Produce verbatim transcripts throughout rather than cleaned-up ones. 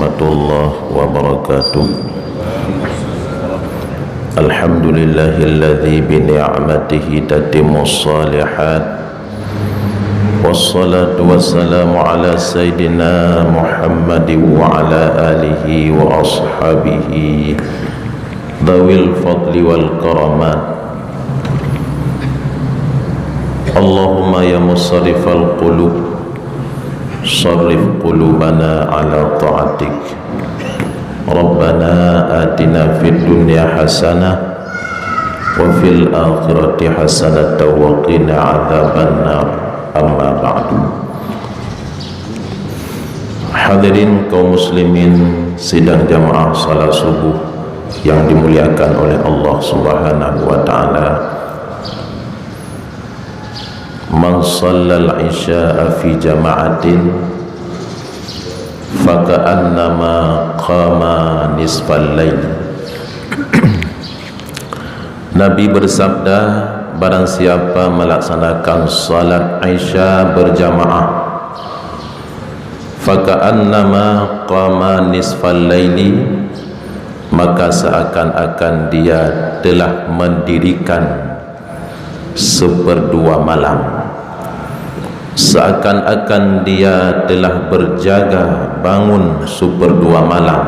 Warahmatullahi wabarakatuh. Alhamdulillahilladzi bi ni'matihi tatimmus shalihat. Wassalatu wassalamu ala sayyidina Muhammadin wa ala alihi wa ashabihi dzawil fadli wal karamat. Allahumma ya musarrifal qulub, sarrif qulubana ala ta'atik. Rabbana atina fid dunya hasanah wa fil akhirati hasanatan wa qina adzabannar. Amma ba'du. Hadirin kaum muslimin sidang jamaah salat subuh yang dimuliakan oleh Allah Subhanahu wa taala. Man shallal isya'a fi jama'atin faka'annama qama nisfal lail. Nabi bersabda, barang siapa melaksanakan salat Isya berjamaah, faka'annama qama nisfal laili, maka seakan-akan dia telah mendirikan seperdua malam. Seakan-akan dia telah berjaga bangun seperdua malam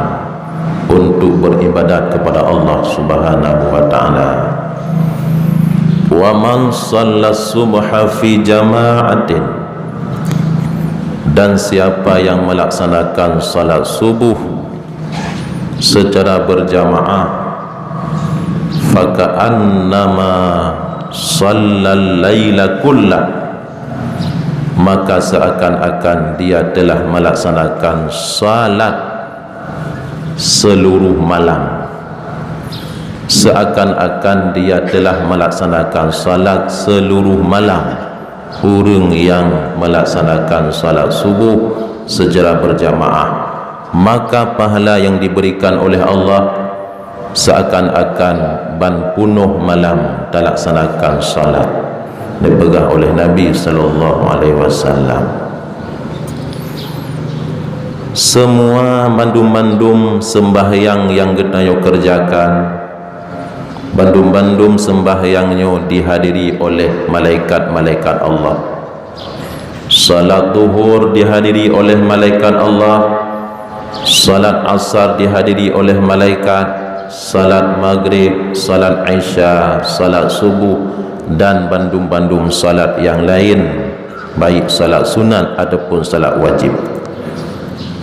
untuk beribadat kepada Allah Subhanahu wa taala. Wa man shalla subha fi jama'atin, dan siapa yang melaksanakan salat subuh secara berjamaah, faka'annama shallal laila kullah, maka seakan-akan dia telah melaksanakan salat seluruh malam. Seakan-akan dia telah melaksanakan salat seluruh malam. Ureuëng yang melaksanakan salat subuh secara berjamaah, maka pahala yang diberikan oleh Allah seakan-akan ban punoh malam talaksanakan salat, dipeugah oleh Nabi sallallahu alaihi wasallam. Semua mandum-mandum sembahyang yang geutanyoe kerjakan, bandum-bandum sembahyang nyoe dihadiri oleh malaikat-malaikat Allah. Salat duhur dihadiri oleh malaikat Allah, salat asar dihadiri oleh malaikat, salat maghrib, salat isya, salat subuh, dan bandum-bandum salat yang lain, baik salat sunat ataupun salat wajib.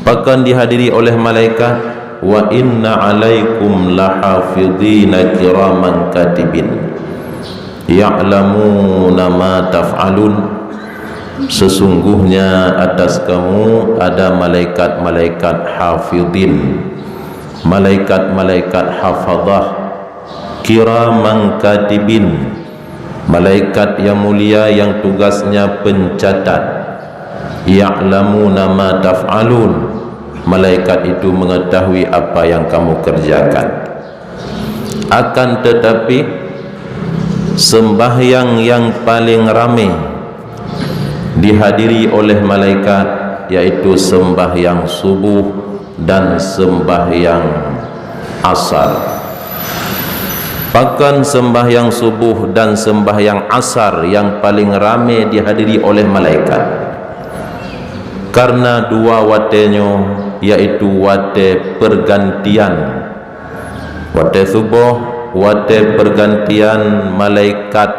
Pakon dihadiri oleh malaikat, wa inna alaikum lahafidhina kiraman katibin, ya'lamuna ma taf'alun. Sesungguhnya atas kamu ada malaikat-malaikat hafidhin, malaikat-malaikat hafadhah, kiraman katibin, malaikat yang mulia yang tugasnya pencatat. Ya'lamuna ma taf'alun. Malaikat itu mengetahui apa yang kamu kerjakan. Akan tetapi, sembahyang yang paling ramai dihadiri oleh malaikat, yaitu sembahyang subuh dan sembahyang asar. Pakon sembahyang subuh dan sembahyang asar yang paling ramai dihadiri oleh malaikat? Karena dua watée nyoe, yaitu watée pergantian. Watée suboh, watée pergantian malaikat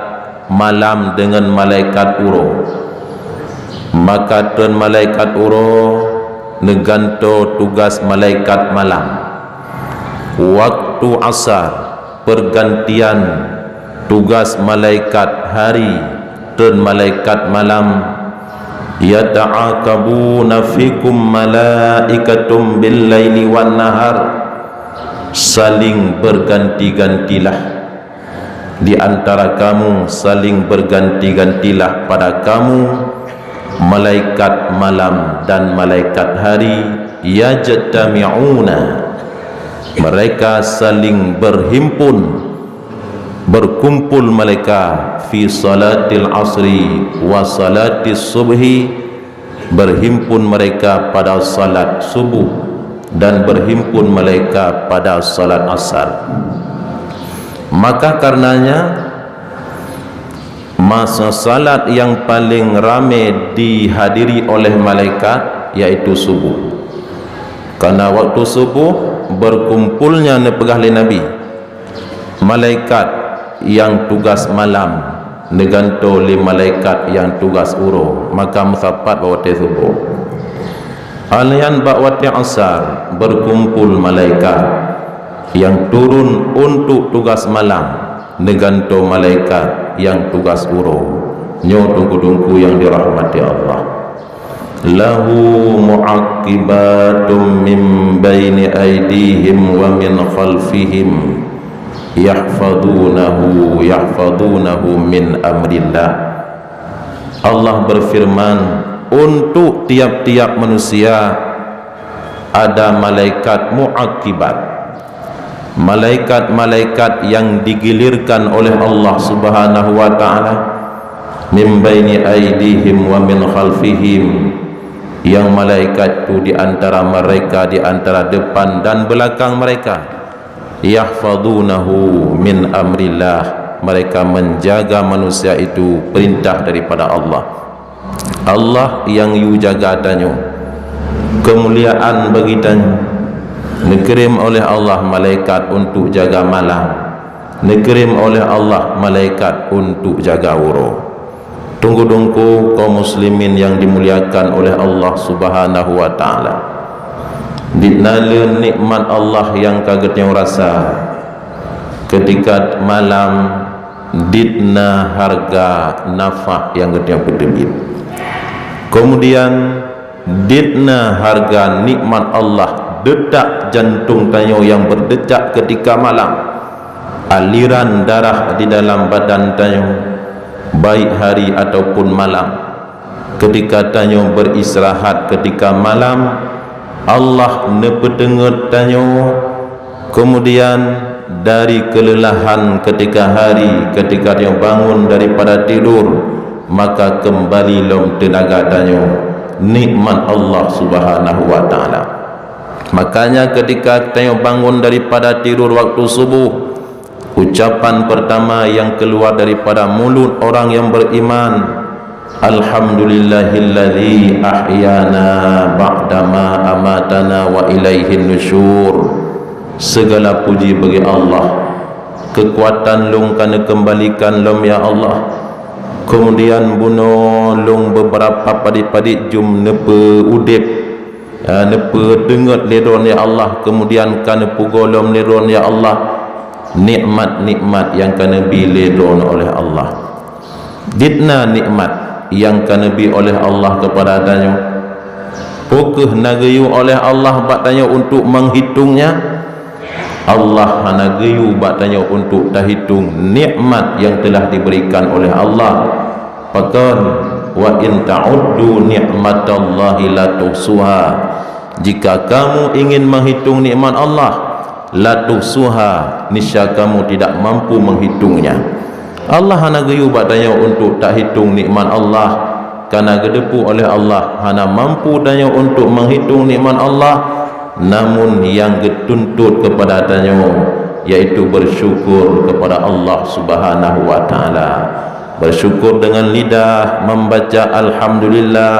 malam deungon malaikat uroe. Maka treun malaikat uroe neugantoe tugas malaikat malam. Waktu asar, pergantian tugas malaikat hari, treun malaikat malam. Yata'aqabuna fikum malaikatun bil laili wan nahar. Saling berganti-gantilah di antara kamu, saling berganti-gantilah pada kamu malaikat malam dan malaikat hari. Yajtami'una, mereka saling berhimpun, berkumpul mereka, fi salatil asri wa salatis subhi, berhimpun mereka pada salat subuh dan berhimpun malaikat pada salat asar. Maka karenanya, masa salat yang paling ramai dihadiri oleh malaikat, yaitu subuh. Karena waktu subuh berkumpulnya, neupeugah lé Nabi, malaikat nyang tugas malam neugantoe lé malaikat nyang tugas uroe, maka meusapat bak watée suboh. Alayan bak watée asar berkumpul malaikat nyang turun untuk tugas malam neugantoe malaikat nyang tugas uroe. Nyoe teungku-teungku nyang dirahmati Allah. Lahu mu'aqibatum min baini aidihim wa min khalfihim yahfazunahu, yahfazunahu min amrillah. Allah berfirman, untuk tiap-tiap manusia ada malaikat muaqibat, malaikat-malaikat yang digilirkan oleh Allah Subhanahu wa Ta'ala, min baini aidihim wa min khalfihim, yang malaikat itu di antara mereka, di antara depan dan belakang mereka, yahfazunahu min amrillah, mereka menjaga manusia itu perintah daripada Allah. Allah nyang yue jaga tanyoe. Keumuliaan bagi tanyoe. Neukirém oleh Allah malaikat untuk jaga malam. Neukirém oleh Allah malaikat untuk jaga uroe. Teungku-teungku kaum muslimin nyang dimuliakan oleh Allah Subhanahu wa Ta'ala. Di na le nikmat Allah nyang ka geutanyoe rasa ketika malam, di na hareuga nafah nyang geutanyoe peuteubiet. Keumudian, di na hareuga nikmat Allah, deutak jantong tanyoe nyang beudeutak ketika malam, aliran darah di dalam badan tanyoe, baik hari ataupun malam. Ketika tanyoe beuristirahat ketika malam, Allah neupeuteungeut tanyoe. Keumudian, dari keuleuhan ketika hari, ketika tanyoe bangon daripada tidur, maka keumbali lom teunaga tanyoe, nikmat Allah Subhanahu wa Ta'ala. Makanya, ketika tanyoe bangon daripada tidur waktu suboh, ucapan pertama nyang keuluar daripada mulut orang nyang beuriman, "Alhamdulillahilladzi ahyana ba'dama amatana wa ilaihin nusyur." Segala puji bagi Allah, keukuatan lôn ka neukeumbalikan lom, ya Allah. Keumudian bunoe lôn beberapa padit-padit jeuem neupeu udeb, ha, neupeuteungeut lé Droen, ya Allah, keumudian ka neupeugohlom lé Droen, ya Allah, nikmat-nikmat nyang ka neubi lé Droen oleh Allah. Di na nikmat nyang ka neubi oleh Allah keupada tanyoe. Peu kheueh na geuyue oleh Allah bak tanyoe untuk meuhitong nyan? Allah hana geuyue bak tanyoe untuk tahitong nikmat nyang teulah diberikan oleh Allah. Pakon, "Wa in ta'uddu ni'matallahi la tuhsuha." Jika kamu ingin menghitung nikmat Allah, la tuhsuha, niscaya kamu tidak mampu menghitungnya. Allah hana geuyue bak tanyoe untuk tahitong nikmat Allah, kana geuteupeue oleh Allah, hana mampu tanyoe untuk menghitung nikmat Allah, namun nyang geutuntot keupada tanyoe, yaitu bersyukur keupada Allah Subhanahu wa Ta'ala. Bersyukur dengan lidah membaca alhamdulillah,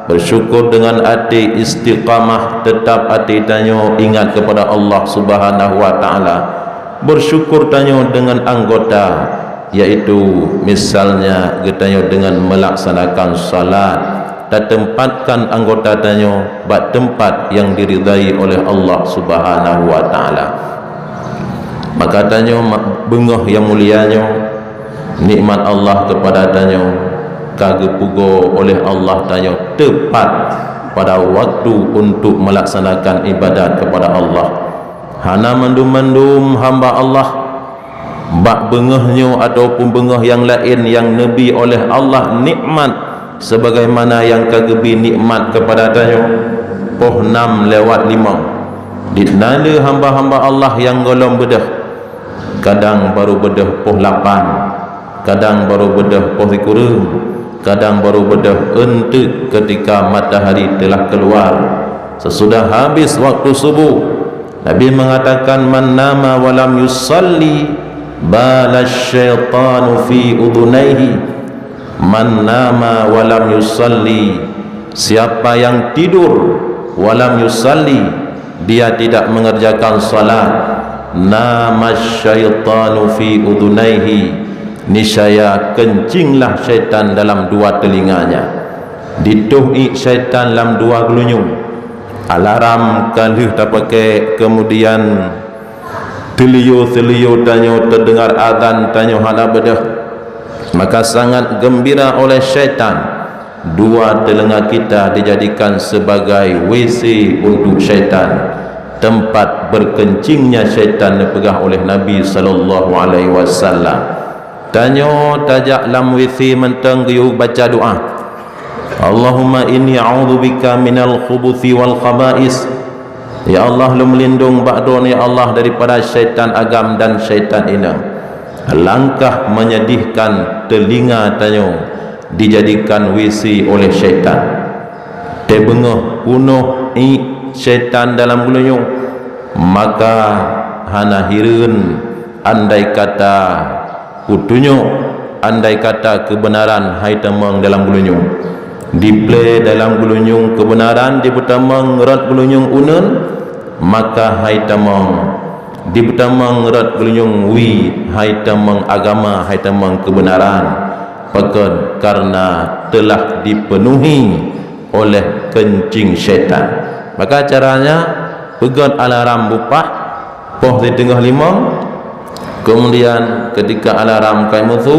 bersyukur dengan até istiqamah, tetap até tanyoe ingat keupada Allah Subhanahu wa Ta'ala. Bersyukur tanyoe dengan anggota, yaitu misalnya geutanyoe dengan melaksanakan salat, tatempatkan anggota tanyoe bak teumpat nyang diridai oleh Allah Subhanahu wa Ta'ala. Maka tanyoe ma-, beungoh nyang mulia nyoe, nikmat Allah keupada tanyoe ka geupeugoe oleh Allah tanyoe teupat pada waktu untuk melaksanakan ibadat keupada Allah. Hana mandum-mandum hamba Allah bak beungoh nyoe ataupun beungoh nyang laén nyang neubi oleh Allah nikmat sebagaimana nyang ka geubi nikmat keupada tanyoe poh nam lewat limong. Di na le hamba-hamba Allah nyang gohlom beudôh, kadang barô beudôh poh lapan, kadang barô beudôh poh sikureueng, kadang barô beudôh eunteuk ketika matahari teulah keuluar. Sesudah habis waktu subuh, Nabi mengatakan, "Man nama wa lam yusalli, bala syaitanu fi udhunaihi." "Man nama wa lam yusalli," siapa yang tidur, "wa lam yusalli," dia tidak mengerjakan salat, "nama syaitanu fi udhunaihi," niscaya kencinglah syaitan dalam dua telinganya. Ditoh iék syaitan lam dua geulinyueng. Alarm ka lheueh tapakai, kemudian teulio-teulio tanyoe teudeungar azan, tanyoe hana beudôh. Maka sangat gembira oleh syaitan. Dua teuleuenga kita dijadikan sebagai W C untuk syaitan, tempat berkencingnya syaitan, neupeugah oleh Nabi sallallahu alaihi wasallam. Tanyoe tajak lam W C mantong geuyue baca doa, "Allahumma inni a'udzubika minal khubuthi wal khaba'is." Ya Allah, lôn meulindong bak Droeneuh, ya Allah, daripada syaitan agam dan syaitan inong. Langkah menyedihkan telinga tanyoe dijadikan W C oleh syaitan. Teubeungoh punoh iék syaitan dalam geulinyueng, maka hana hireuen andai kata peutunyok, andai kata keubeunaran hai tamong dalam geulinyueng. Diplé dalam geulinyueng keubeunaran dipeutamong rot geulinyueng uneuen, maka hai tamong dipeutamong rot geulinyueng wie hai tamong agama, hai tamong keubeunaran. Pakon? Karena telah dipenuhi oleh kencing syaitan. Maka caranya, peugét alarm bupah poh siteungoh limong, kemudian ketika alarm ka meusu,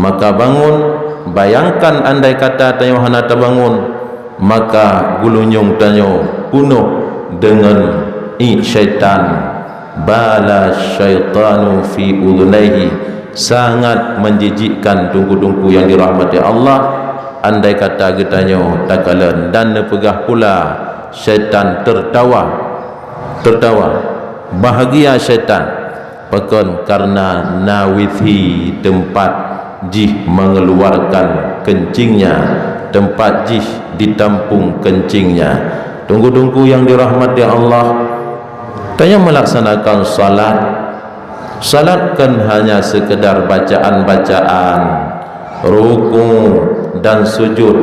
maka bangun. Bayangkan andai kata tanyoe hana tabangun, maka geulinyueng tanyoe punoh deungon iék syaitan. Bala syaitanu fi udhunaihi, sangat menjijikkan, teungku-teungku yang dirahmati Allah. Andai kata geutanyoe takalon dan neupeugah pula, syaitan tertawa, tertawa, bahagia syaitan. Pakon? Karena na W C tempat jih mengeluarkan kencingnya, tempat jih ditampung kencingnya. Teungku-teungku yang dirahmati Allah, tanyoe melaksanakan salat. Salat kan hanya sekedar bacaan-bacaan, ruku dan sujud,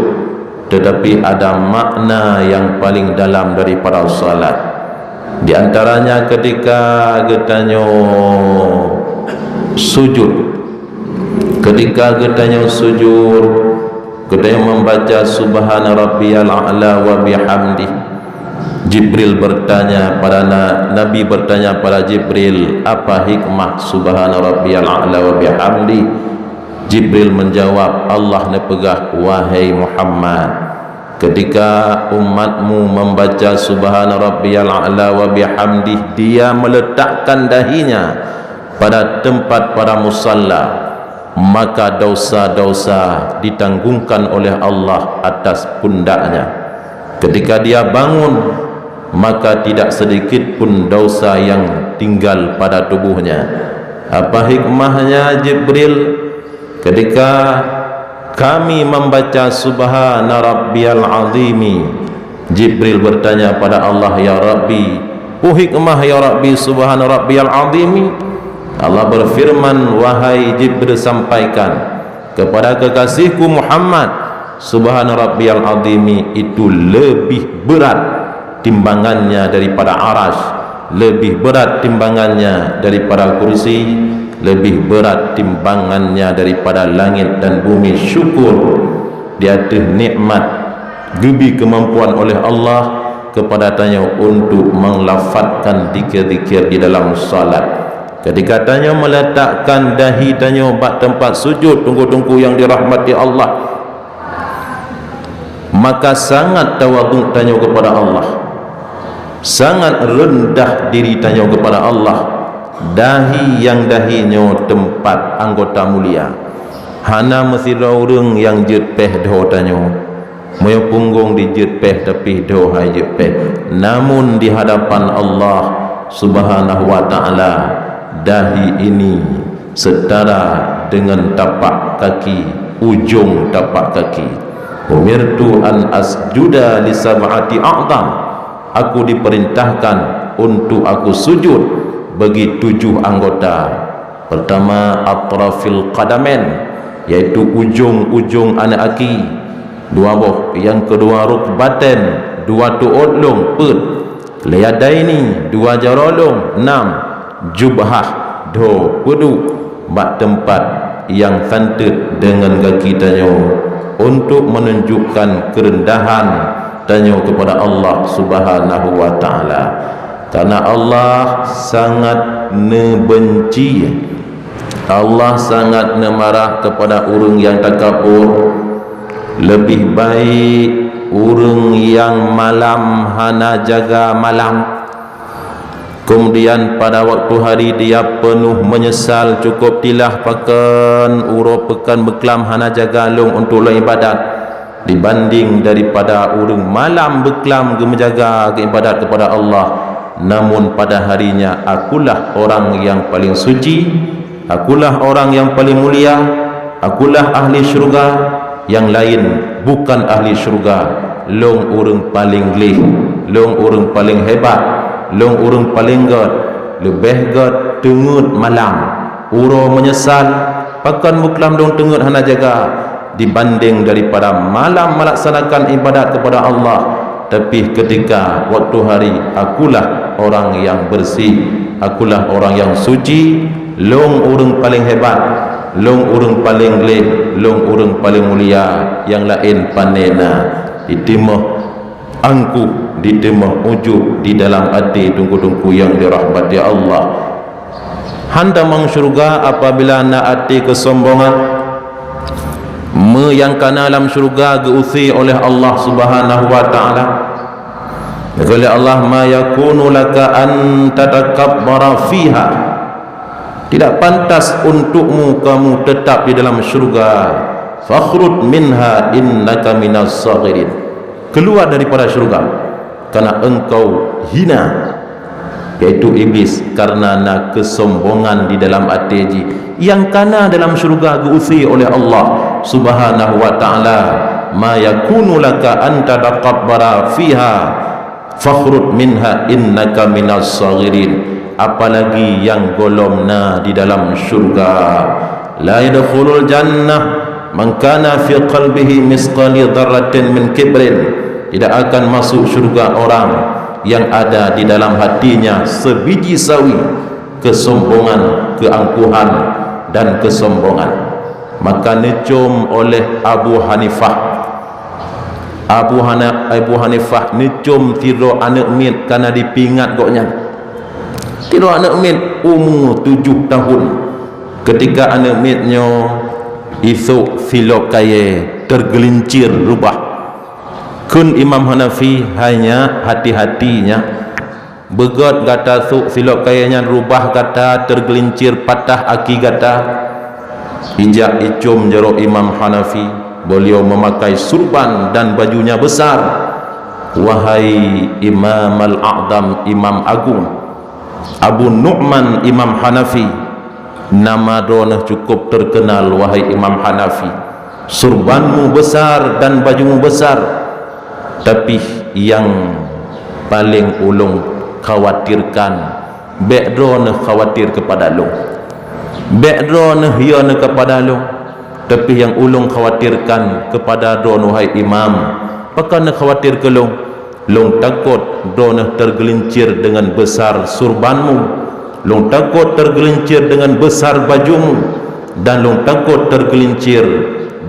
tetapi ada makna yang paling dalam daripada salat. Di antaranya ketika geutanyoe sujud. Ketika geutanyoe sujud, geutanyoe membaca Subhana Rabbiyal A'la wa bihamdih. Jibril bertanya pada Na-, Nabi bertanya pada Jibril, "Apa hikmah Subhana Rabbiyal A'la wa bihamdih?" Jibril menjawab, Allah neupeugah, "Wahai Muhammad, ketika umatmu membaca Subhana Rabbiyal A'la wa bihamdih, dia meletakkan dahinya pada tempat pada musalla, maka dosa-dosa ditanggungkan oleh Allah atas pundaknya. Ketika dia bangun, maka tidak sedikit pun dosa yang tinggal pada tubuhnya." Apa hikmahnya, Jibril? Ketika kami membaca Subhana Rabbiyal Azimi, Jibril bertanya pada Allah, "Ya Rabbi, peue hikmah, ya Rabbi, Subhana Rabbiyal Azimi?" Allah berfirman, "Wahai Jibril, sampaikan kepada kekasihku Muhammad, Subhana Rabbiyal Azimi itu lebih berat timbangannya daripada Arasy, lebih berat timbangannya daripada kursi, lebih berat timbangannya daripada langit dan bumi. Syukur di ateueh nikmat geubri keumampuan oleh Allah kepada tanyoe untuk meulafatkan zikir-zikir di dalam salat." Ketika tanyoe meletakkan dahi tanyoe bak teumpat sujud, teungku-teungku yang dirahmati Allah, maka sangat tawadhu tanyoe kepada Allah, sangat rendah diri tanyoe kepada Allah. Dahi nyang dahi nyoe teumpat anggota mulia. Hana meusidroe ureuëng nyang jeuet péh dhoe tanyoe. Meunyoe punggong dijeuet péh, tapi dhoe hai jeuet péh. Namun di hadapan Allah Subhanahu wa Ta'ala, dahi ini setara dengan tapak kaki, ujong tapak kaki. "Umirtu an asjuda li sab'ati a'dham." Aku diperintahkan untuk aku sujud bagi tujuh anggota. Pertama, atrafil qadamain, yaitu ujong-ujong aneuk aki, dua boh. Nyang keudua, rukbatain, dua tuôt lôn, peuet. Liyadaini, dua jaroe lôn, nam. Jubhah, dhoe, peuduek bak teumpat nyang santeut deungon gaki tanyoe, untuk menunjukkan keureundahan tanyoe kepada Allah Subhanahu wa Ta'ala. Karena Allah sangat neubenci, Allah sangat neumarah kepada ureuëng nyang takabur. Leubeh baik ureuëng nyang malam hana jaga malam, kemudian pada waktu hari dia penuh menyesal, cukup tilah pakon uroe peukan beuklam hana jaga lôn untuk lôn ibadat, dibanding daripada ureuëng malam beuklam geumeujaga geuibadat kepada Allah, namun pada harinya akulah orang yang paling suci, akulah orang yang paling mulia, akulah ahli syurga, nyang laén bukan ahli syurga. Lôn ureuëng paleng gleh, lôn ureuëng paleng hebat, lôn ureuëng paleng gét, leubeh gét teungeut malam. Uroe meunyeusal, pakon beuklam lôn teungeut hana jaga, dibandeng daripada malam meulaksanakan ibadat keupada Allah. Tapi keutika waktu hari, akulah orang nyang beureuséh, akulah orang nyang suci, lôn ureuëng paleng hebat, lôn ureuëng paleng gleh, lôn ureuëng paleng mulia, nyang laén pané na. Ditimoh angkuh, ditimoh ujub di dalam até teungku-teungku nyang dirahmati Allah. Han tamong syeuruga apabila na até keusombongan. Meu nyang kana lam syeuruga geu-use oleh Allah Subhanahu wa Ta'ala. Kata Allah, "Ma yakunu laka an tatakabbara fiha." Tidak pantas untukmu kamu tetap di dalam syurga. "Fakhruj minha innaka minas saghirin." Keluar daripada syurga, karena engkau hina, yaitu iblis, karena na keusombongan di dalam até jih. Nyang kana dalam syurga geu-use oleh Allah Subhanahu wa Ta'ala, "Ma yakunu laka an tatakabbara fiha." "Fakhruj minha innaka minas saghirin." Apalagi nyang gohlom na di dalam syurga. "La yadkhulul jannah man kana fi qalbihi misqali dzarratin min kibrin." Tidak akan masuk syurga orang yang ada di dalam hatinya sebiji sawi kesombongan, keangkuhan, dan kesombongan. Maka neucom oleh Abu Hanifah. Abu Hana-, Abu Hanifah neucom sidroe aneuëk miet kana dipeuingat gobnyan. Sidroe aneuëk miet umu tujoh tahun. Keutika aneuëk miet nyoe isok silop kayée teugeulincir rubah. Kheun Imam Hanafi, "Hai nyak, hati-hati nyak. Beugét gata sôk silop kayée nyan rubah gata teugeulincir patah aki gata." Ijak icom jaroe Imam Hanafi, beliau memakai surban dan bajunya besar. Wahai Imam Al-A'zam, Imam Agung, Abu Nu'man Imam Hanafi, nama droeneuh cukup terkenal, wahai Imam Hanafi. Surbanmu besar dan bajumu besar, tapi nyang paleng ulôn khawatirkan, bék droeneuh khawatir keupada lôn. Bék droeneuh hiyeue keupada lôn, tapi nyang ulôn khawatirkan keupada droeneuh, hai Imam. Pakon neukhawatir keu lôn? Lôn takot droeneuh teugeulincir deungon besar surbanmu, lôn takot teugeulincir deungon besar bajumu, dan lôn takot teugeulincir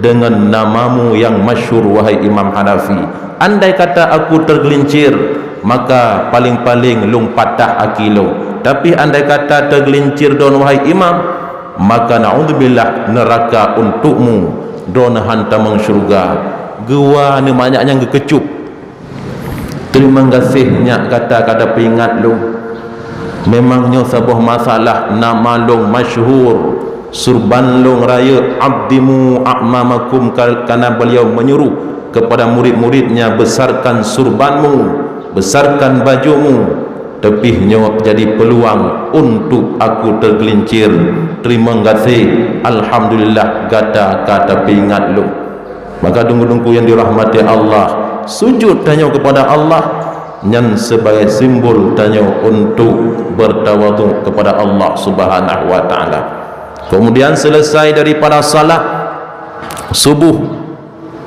deungon namamu nyang masyhur, wahai Imam Hanafi. Andai kata aku teugeulincir, maka paleng-paleng lôn patah aki lôn. Tapi andai kata teugeulincir droeneuh, wahai Imam, maka naudzubillah, neuraka untukmu, droeneuh han tamong syeuruga. Geuwa neumanyak nyang geukeucup. Teurimong gaséh nyak gata ka tapeuingat lôn. Memang nyoe saboh masalah, nama lôn masyhur, surban lôn rayeuk, "Adhimu a'mamakum", ka-, kana beliau menyuruh kepada murid-muridnya, "Besarkan surbanmu, besarkan bajumu." Tapi nyoe jadi peluang untuk aku teugeulincir. Teurimong gaséh, alhamdulillah gata ka tapeuingat lôn. Maka teungku-teungku nyang dirahmati Allah, sujud tanyoe keupada Allah, Nyan sebagai simbol tanyoe untuk bertawadhu kepada Allah Subhanahu wa Ta'ala. Kemudian selesai daripada salat subuh,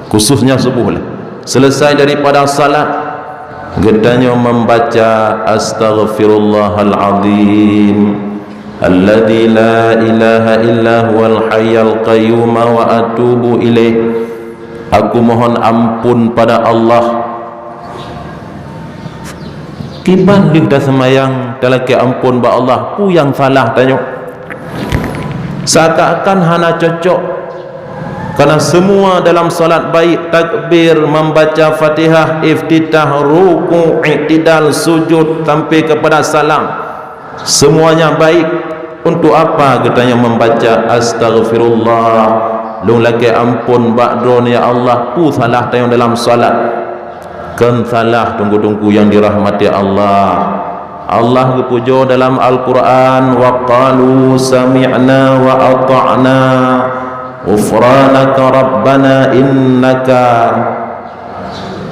khususnya subuh lah. Selesai daripada salat, geutanyoe membaca, "Astaghfirullahal azim, alladzi la ilaha illa huwal hayyul qayyum, wa atubu ilaih." Aku mohon ampun pada Allah. Kiban lheueh taseumayang talakée ampon bak Allah, peue nyang salah tanyoe? Seakan-akan hana cocok. Karena semua dalam salat baik, takbir, membaca Fatihah, iftitah, ruku, iktidal, sujud, sampai kepada salam. Semuanya baik. Untuk apa geutanyoe membaca, "Astaghfirullah, lôn lakée ampon bak Droeneuh ya Allah," peue salah tanyoe dalam salat? Kon salah teungku-teungku nyang dirahmati Allah. Allah geupujoe dalam Al-Quran, "Wa qalu sami'na wa ata'na, ghufranaka rabbana innaka,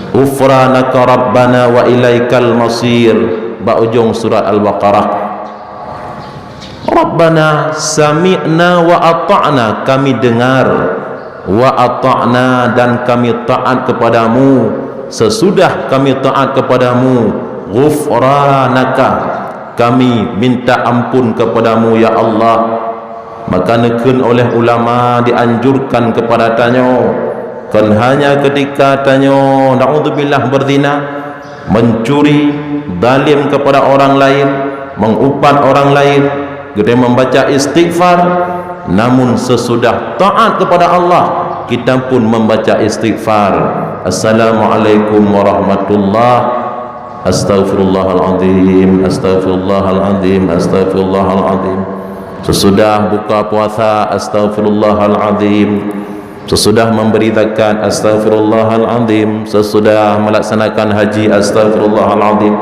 ghufranaka rabbana wa ilaikal masir," bak ujong surat Al-Baqarah. "Rabbana sami'na wa ata'na," kami dengar, "wa ata'na," dan kami taat kepadamu. Sesudah kami taat kepadamu, "ghufranaka," kami minta ampun kepadamu, ya Allah. Maka neukheun oleh ulama dianjurkan kepada tanyoe, kon hanya ketika tanyoe, naudzubillah, berzina, mencuri, zalim kepada orang lain, mengupat orang lain, geutanyoe membaca istighfar, namun sesudah taat kepada Allah, kita pun membaca istighfar. Assalamualaikum warahmatullah. Astaghfirullahalazim, astaghfirullahalazim, astaghfirullahalazim. Sesudah buka puasa, astaghfirullahalazim. Sesudah memberi zakat, astaghfirullahalazim. Sesudah melaksanakan haji, astaghfirullahalazim.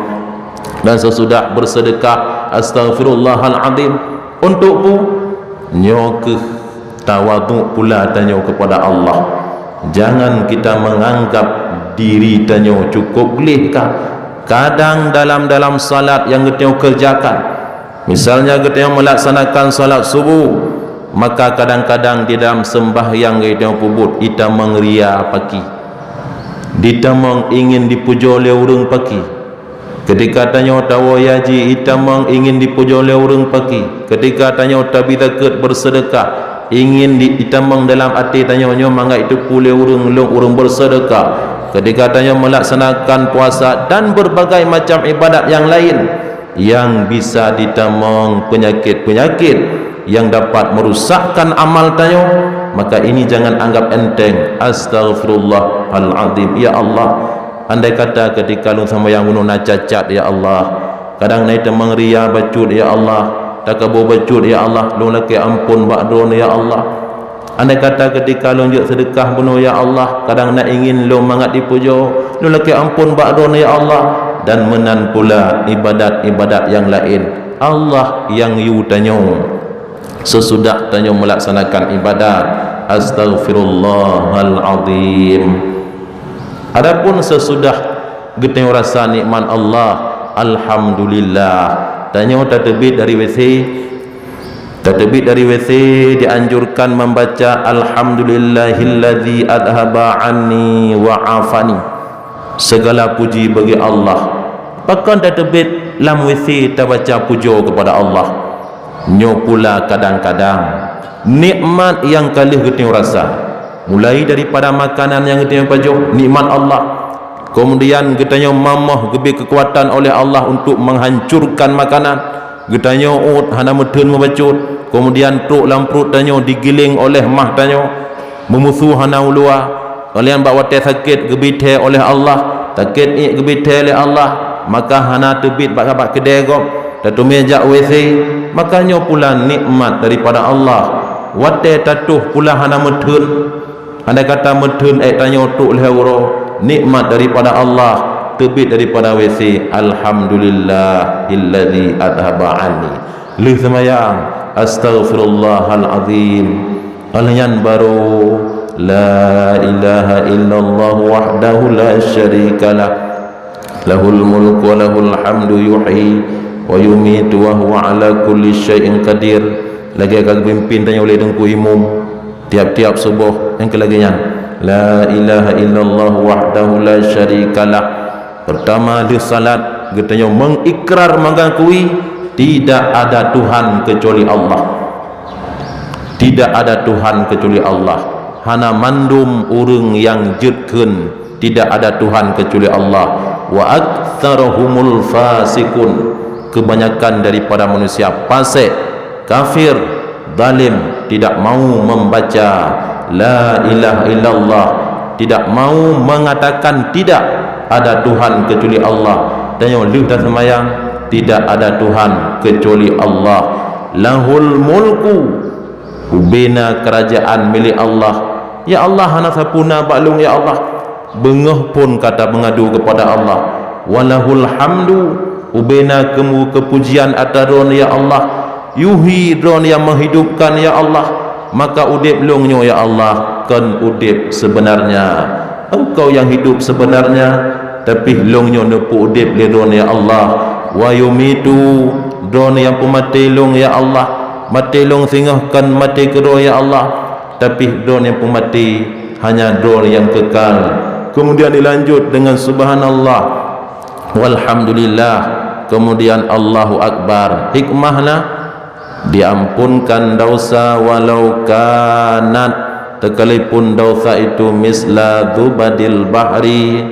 Dan sesudah bersedekah, astaghfirullahalazim. Untuk peue? Nyoe keuh tawadhu pula tanyoe kepada Allah. Jangan kita menganggap diri tanyoe cukup gleh ka. Kadang dalam-dalam salat nyang geutanyoe kerjakan, misalnya geutanyoe melaksanakan salat subuh, maka kadang-kadang di dalam sembahyang geutanyoe peubuet, itamong ria paki. Ditamong ingin dipujoe lé ureuëng paki. Ketika tanyoe tawoe haji, itamong ingin dipujoe lé ureuëng paki. Ketika tanyoe tabi zakat, bersedekah, ingin di, itamong dalam até tanyoe nyoe mangat iteupeue lé ureuëng lôn ureuëng bersedekah. Ketika tanyoe melaksanakan puasa dan berbagai macam ibadat yang lain, yang bisa ditamong penyakit-penyakit yang dapat merusakkan amal tanyoe, maka ini jangan anggap enteng. Astaghfirullahalazim. Ya Allah, andai kata ketika lôn seumayang bunoe na cacat, ya Allah. Kadang na itamong ria bacut, ya Allah. Takaboe bacut, ya Allah. Lôn lakée ampon bak Droeneuh, ya Allah. Andai kata ketika lôn jeuet seudeukah bunoe, ya Allah, kadang na ingin lôn mangat dipujoe, lôn lakée ampon bak Droeneuh, ya Allah, dan meunan pula ibadat-ibadat nyang laén. Allah nyang yue tanyoe sesudah tanyoe meulaksanakan ibadat. Astaghfirullahalazim. Adapun sesudah geutanyoe rasa nikmat Allah, alhamdulillah, tanyoe tateubiet dari W C, tateubiet dari W C dianjurkan membaca, "Alhamdulillahilladzi adhaba anni wa afani." Segala puji bagi Allah. Pakon tateubiet lam W C tabaca pujoe kepada Allah? Nyoe pula kadang-kadang nikmat nyang ka lheueh geutanyoe rasa, mulai daripada makanan nyang geutanyoe pajoh, nikmat Allah. Kemudian geutanyoe mamoh geubri keukuatan oleh Allah untuk menghancurkan makanan. Geutanyoe ôt hana meutheun meubacut, kemudian trok lam pruet tanyoe digiléng oleh mah tanyoe, meumusu hana u luwa. Kalian bak watée sakét geubri thée oleh Allah, sakét iék geubri thée lé Allah, maka hana teubiet bak, bak keudée gob, tateumé jak W C, maka nyoe pula nikmat daripada Allah. Watée tatoh pula hana meutheun, andai kata meutheun ék tanyoe trok lhée uroe, nikmat daripada Allah, teubiet daripada W C, alhamdulillahilladzi adhaba anni. Lheueh seumayang, astaghfirullahalazim. Óh lheueh nyan barô, la ilaha illallah wahdahu la syarikalah. Lahul mulku wa lahul hamdu yuhyi wa yumitu wa huwa ala kulli syai'in qadir. Lagée ka geupimpin tanyoe lé Teungku Imum tiap-tiap suboh nyang keu lagée nyan. La ilaha illallah wahdahu la syarikalah. Pertama lheueh salat geutanyoe mengikrar mengakui tidak ada Tuhan kecuali Allah. Tidak ada Tuhan kecuali Allah. Hana mandum ureuëng nyang jeuet kheun tidak ada Tuhan kecuali Allah. Wa aktsaruhumul fasiqun. Kebanyakan daripada manusia fasik, kafir, zalim, tidak mau membaca la ilaha illallah, tidak mau mengatakan tidak ada Tuhan kecuali Allah. Tanyoe lheueh taseumayang, tidak ada Tuhan kecuali Allah. Lahul mulku, ubena kerajaan milék Allah. Ya Allah, hana sapeue na bak lôn, ya Allah. Beungoh phon ka tameungadu keupada Allah. Wa lahul hamdu, ubena keumu-, keupujian atra Droeneuh, ya Allah. Yuhyi, Droeneuh nyang meuhidupkan, ya Allah. Maka udeb lôn nyoe, ya Allah, kon udeb seubeunarnya. Engkau nyang hidup seubeunarnya, tapi lôn nyoe neupeuudeb lé Droeneuh, ya Allah. Wa yumitu, Droeneuh nyang peumaté lôn, ya Allah. Maté lôn singoh kon maté keudroe, ya Allah. Tapi Droeneuh nyang peumaté, hanya Droeneuh nyang keukal. Keumudian dilanjut deungon subhanallah, walhamdulillah, keumudian Allahu akbar. Hikmahna, diampunkan dosa walau kanat, teukalipun dosa itu misla zubadil bahri,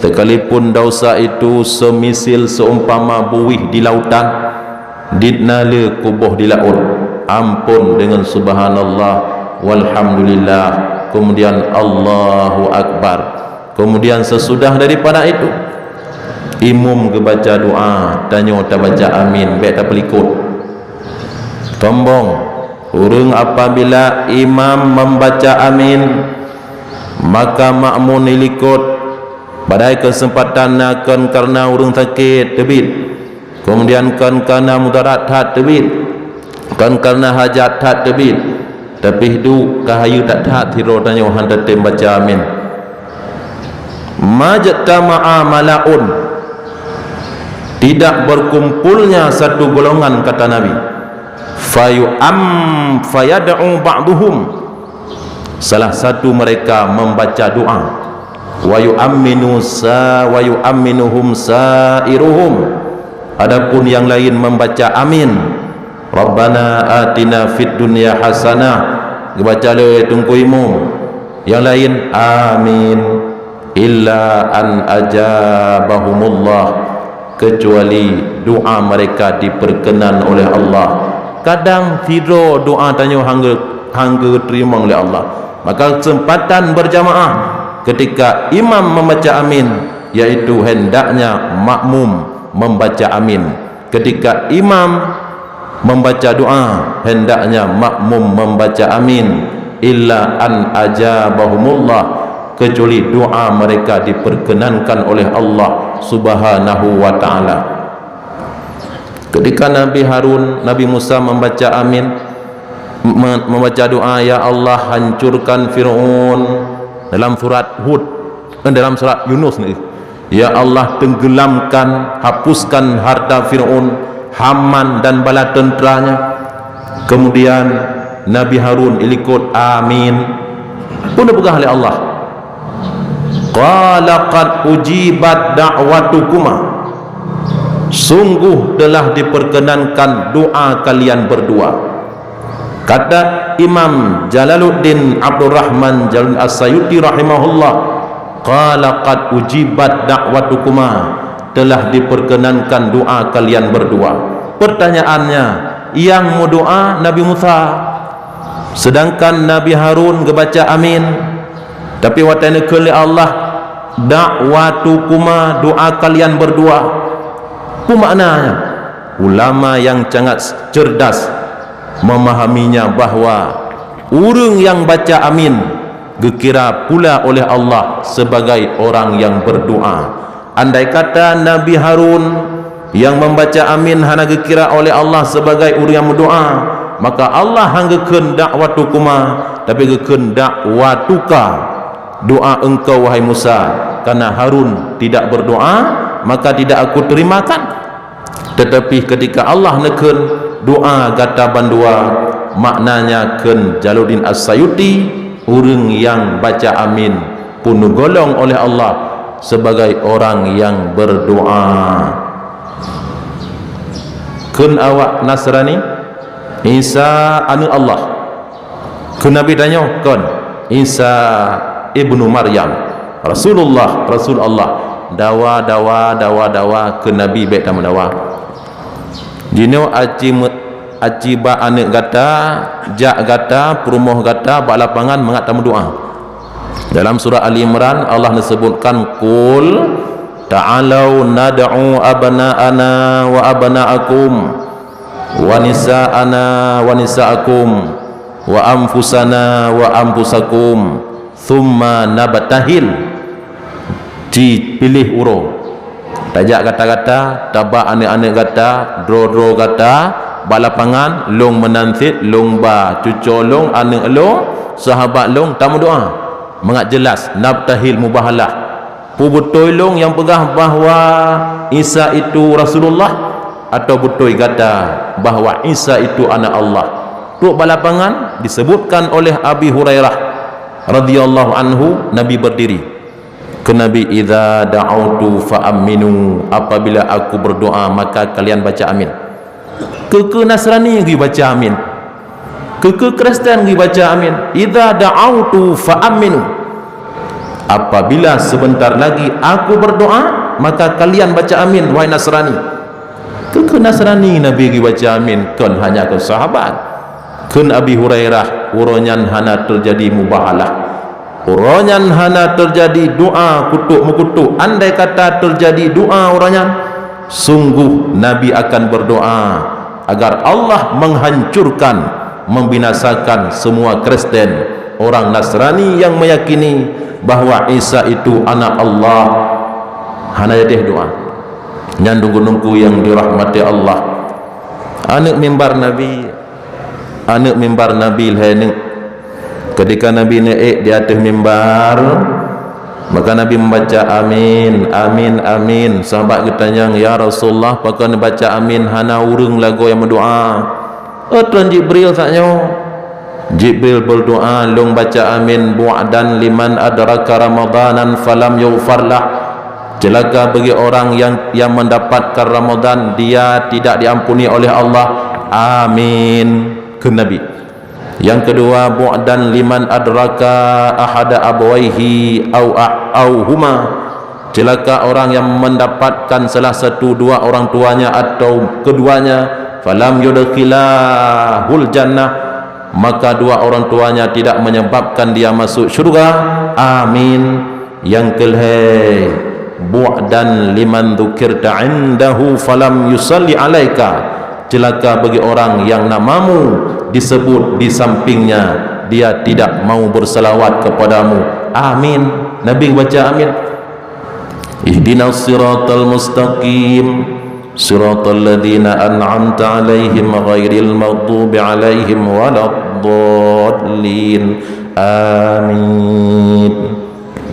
teukalipun dosa itu seumisil seumpama buwih di lautan, dit na lé kuboh di laôt, ampon deungon subhanallah, walhamdulillah, keumudian Allahu akbar. Keumudian seusudah daripada itu, imum geubaca doa, tanyoe tabaca amin, bék tapeulikot. Tombong, ureuëng apabila imam membaca amin, maka makmum ilikot, padahai keuseumpatan na kon kareuna ureuëng sakét teubiet, keumudian kon kareuna mudarat that teubiet, kon kareuna hajat that teubiet, tapi duek ka hayeue that-that sidroe tanyoe hana tatem baca amin. Majtama'a mala'un, tidak berkumpulnya satu golongan, kata Nabi. Fayu am fayad'u ba'duhum, salah satu mereka membaca doa. Wa yu'amminu sa-, wa yu'amminuhum sa'iruhum, adapun yang lain membaca amin. Rabbana atina fid dunya hasanah, geubaca lé Teungku Imum. Yang lain amin. Illa an ajabahumullah, kecuali doa mereka diperkenan oleh Allah. Kadang sidroe doa tanyoe hana geu-, hana geuteurimong lé Allah. Maka keuseumpatan berjamaah ketika imam membaca amin, yaitu hendaknya makmum membaca amin. Ketika imam membaca doa, hendaknya makmum membaca amin, illa an ajabahumullah, kecuali doa mereka diperkenankan oleh Allah Subhanahu wa Ta'ala. Ketika Nabi Harun, Nabi Musa membaca amin, me-, membaca doa, "Ya Allah, hancurkan Fir'aun," dalam surat Hud, eh, dalam surat Yunus ni. Ya Allah, tenggelamkan, hapuskan harta Fir'aun, Haman dan bala tenteranya. Kemudian Nabi Harun ilikot, "Amin." Pun dipeugah oleh Allah, "Qala qad ujibat da'watukuma." Sungguh telah diperkenankan doa kalian berdua. Kata Imam Jalaluddin Abdurrahman Jalal As-Sayuti rahimahullah, "Qala qad ujibat da'watukuma," telah diperkenankan doa kalian berdua. Pertanyaannya, yang meudoa Nabi Musa, sedangkan Nabi Harun geubaca amin. Tapi watée neukheun lé Allah, "Da'watukuma," doa kalian berdua. Peue maknanya? Ulama yang sangat cerdas memahaminya bahwa ureuëng nyang baca amin geukira pula oleh Allah sebagai orang yang berdoa. Andai kata Nabi Harun nyang membaca amin hana geukira oleh Allah sebagai ureuëng nyang meudoa, maka Allah hana geukheun da'watukuma, tapi geukheun da'watuka. Doa engkau, wahai Musa, karena Harun tidak berdoa, maka tidak Aku terimakan. Tetapi ketika Allah neukheun doa gata bandua, maknanya kheun Jalaluddin As-Sayuti, ureuëng nyang baca amin pun neugolong oleh Allah sebagai orang yang berdoa. Kheun awak Nasrani, Isa aneuëk Allah. Kheun Nabi tanyoe, kon, Isa ibnu Maryam, Rasulullah, Rasul Allah. Dawa, dawa, dawa, dawa, kheun Nabi bék tameudawa. Jinoe aci me-, aci ba aneuëk gata, jak gata, peurumoh gata bak lapangan mangat tameudoa. Dalam surah Ali Imran, Allah neusebutkan, "Qul ta'alau nad'u abna'ana wa abna'akum, wa nisa'ana wa nisa'akum, wa anfusana wa anfusakum, tsumma nabtahil." Ci piléh uroe. Tajak gata-gata, taba aneuëk-aneuëk gata, droe-droe gata, bak lapangan, lôn meunan cit, lôn ba cucoe lôn, aneuëk lôn, sahabat lôn, tameudoa. Mangat jeulaih, nabtahil, mubahalah. Peue beutôi lôn nyang peugah bahwa Isa itu Rasulullah, atawa beutôi gata bahwa Isa itu aneuëk Allah? Trok bak lapangan, disebutkan oleh Abi Hurairah radhiyallahu anhu, Nabi berdiri. Kheun Nabi, "Idza da'autu fa'aminu, apabila Aku berdoa, maka kalian baca amin." Keu-keu Nasrani geubaca amin. Keu-keu Kristen geubaca amin. "Idza da'autu fa'aminu." Apabila sebentar lagi Aku berdoa, maka kalian baca amin, wahai Nasrani. Keu-keu Nasrani Nabi geubaca amin, kon hanya keu sahabat. Kheun Abi Hurairah, uroe nyan hana teujadi mubahalah. Uroe nyan hana teujadi doa kutok-meukutok. Andai kata teujadi doa uroe nyan, sungguh Nabi akan berdoa agar Allah menghancurkan, membinasakan semua Kristen, orang Nasrani yang meyakini bahwa Isa itu anak Allah. Hana jadeh doa. Nyan teungku-teungku nyang dirahmati Allah. Aneuëk mimbar Nabi, aneuëk mimbar Nabi lhée neuk. Ketika Nabi neuék di ateueh mimbar, maka Nabi membaca, "Amin, amin, amin." Sahabat geutanyong, "Ya Rasulullah, pakon neubaca amin hana ureuëng lagoe nyang meudoa?" Ôh, Tuan Jibril saat nyoe. Jibril berdoa, "Lôn baca amin, 'Bu'dan liman adraka Ramadanan falam yughfar lah.'" Celaka bagi orang yang, yang mendapatkan Ramadan, dia tidak diampuni oleh Allah. Amin. Kheun Nabi. Yang kedua, "Bu'dan liman adraka ahada abawaihi au a-, au huma." Celaka orang yang mendapatkan salah satu dua orang tuanya atau keduanya, "Falam yudkhilahul jannah," maka dua orang tuanya tidak menyebabkan dia masuk syurga. Amin. Nyang keulhée, "Bu'dan liman dzukirta indahu falam yusalli alaika." Celaka bagi orang yang namamu disebut di sampingnya, dia tidak mau bersalawat kepadamu. Amin. Nabi baca amin. Ihdinas siratal mustaqim, siratal ladzina an'amta 'alaihim ghairil maghdubi 'alaihim waladdallin. Amin.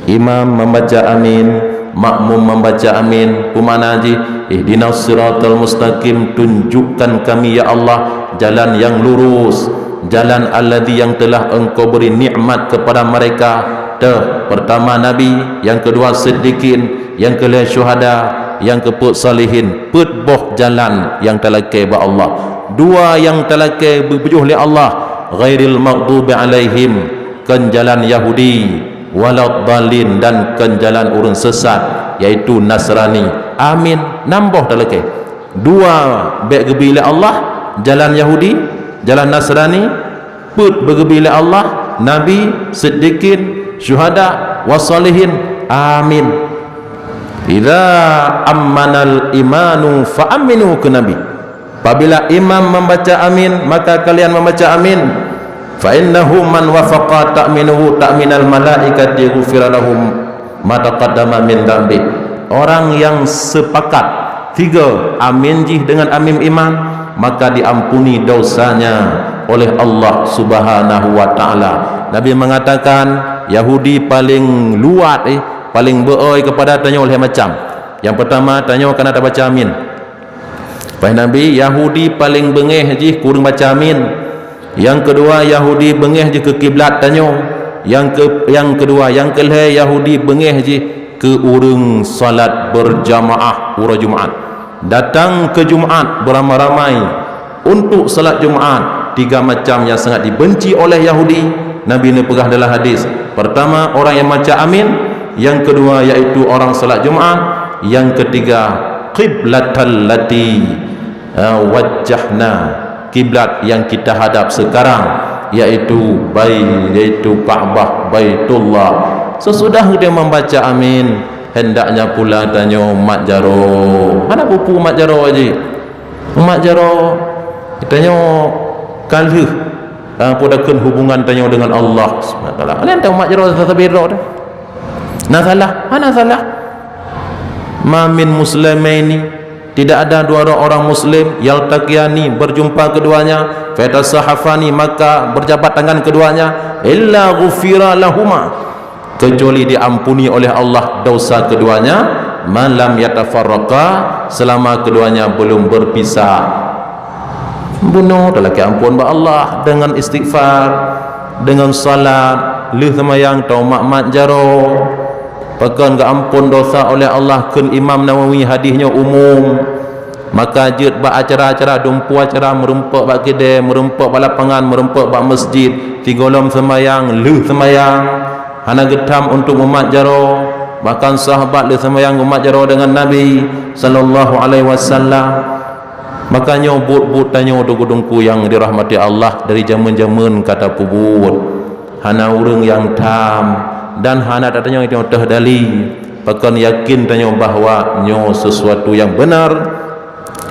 Imam membaca amin, makmum membaca amin. Peue makna jih? Ihdinas siratal mustaqim, tunjukkan kami, ya Allah, jalan yang lurus, jalan alladzi yang telah Engkau beri nikmat kepada mereka. Teuh, pertama Nabi, yang kedua siddiqin, yang kelhée syuhada, yang keupeuet salihin. Peuet boh jalan nyang talakée bak Allah. Dua nyang talakée beubeujôh lé Allah, ghairil maghdubi alaihim, kon jalan Yahudi, waladdallin, dan kon jalan ureuëng sesat, yaitu Nasrani. Amin. Nam boh talakée. Dua bék geubri lé Allah, jalan Yahudi, jalan Nasrani, peuet beugeubri lé Allah, nabi, siddiqin, syuhada, wa shalihin. Amin. Idza ammanal imanu fa aminu, kheun Nabi. Apabila imam membaca amin, maka kalian membaca amin. Fa innahu man wafaqa ta'minuhu ta'minal malaikati ghufira lahum ma taqaddama min dzambi. Orang yang sepakat tiga amin jih dengan amin imam, maka diampuni dosanya oleh Allah Subhanahu wa Ta'ala. Nabi mengatakan, Yahudi paling luat, eh, paling beu-oi kepada tanyoe lhée macam. Nyang peutama, tanyoe kana tabaca amin. Paih Nabi, Yahudi paleng beungéh jih keu ureuëng baca amin. Nyang keudua, Yahudi beungéh jih keu kiblat tanyoe. Nyang ke, nyang keudua, nyang keulhée, Yahudi beungéh jih keu ureuëng salat beurjamaah uroe Jumat. Datang keu Jumat beuramai-ramai untuk salat Jumat, tiga macam nyang sangat dibenci oleh Yahudi. Nabi neupeugah dalam hadis, pertama, orang yang maca amin, yang kedua, yaitu orang salat Jumat, yang ketiga, qiblatal lati, ha, wajjahna, kiblat yang kita hadap sekarang, yaitu bai-, yaitu Ka'bah, Baitullah. Sesudah dia membaca amin, hendaknya pula tanyoe mat jaroe. Hana peue-peue mat jaroe jih. Mat jaroe, tanyoe ka lheueh, ha, peue dakeuet hubungan tanyoe dengan Allah Subhanahu wa Taala. Laén tanyoe mat jaroe sabe-sabe droe teuh. Na salah? Hana salah. Ma min muslimaini, tidak ada dua orang, orang muslim, yaltaqiyani, berjumpa keduanya, fayatasahafani, maka berjabat tangan keduanya, illa ghufira lahuma, kecuali diampuni oleh Allah dosa keduanya, ma lam yatafarraqa, selama keduanya belum berpisah. Bunoe talakée ampôn bak Allah deungon istighfar, deungon salat, lheueh seumayang taumat-mat jaroe. Pakon geuampôn dosa oleh Allah kheun Imam Nawawi, hadih nyoe umum. Maka jeuet bak acara-acara, dumpeue acara, meurumpok bak keudée, meurumpok bak lapangan, meurumpok bak masjid, sigohlom seumayang, lheueh seumayang, hana geutham untuk mumat jaroe. Bahkan sahabat lheueh seumayang mumat jaroe deungon Nabi sallallahu alaihi wasallam. Maka nyoe buet-buet tanyoe teungku-teungku nyang dirahmati Allah, dari jameun-jameun ka tapeubuet. Hana ureuëng nyang tham dan hana tatanyong tanyoe teuh dali. Pakon yakin tanyoe bahwa nyoe sesuatu nyang beunar,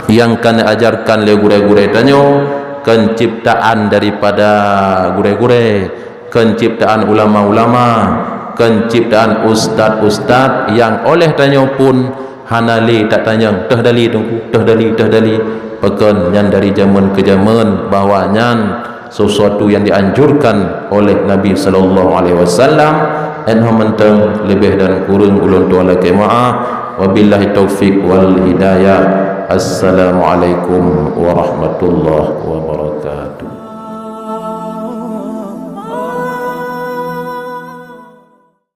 nyang ka neuajarkan lé gurée-gurée tanyoe, kon ciptaan daripada gurée-gurée, kon ciptaan ulama-ulama, kon ciptaan ustaz-ustaz nyang oleh tanyoe pun hana lé tatanyong, teuh dali teungku, teuh dali, teuh dali. Pakon nyan dari jameun keu jameun bahwa nyan sesuatu yang dianjurkan oleh Nabi sallallahu alaihi wasallam. Nyan ho mantong, leubeh dan kureueng ulôn tuan lakée meu'ah. Wabillahi taufik wal hidayah. Assalamualaikum warahmatullahi wabarakatuh.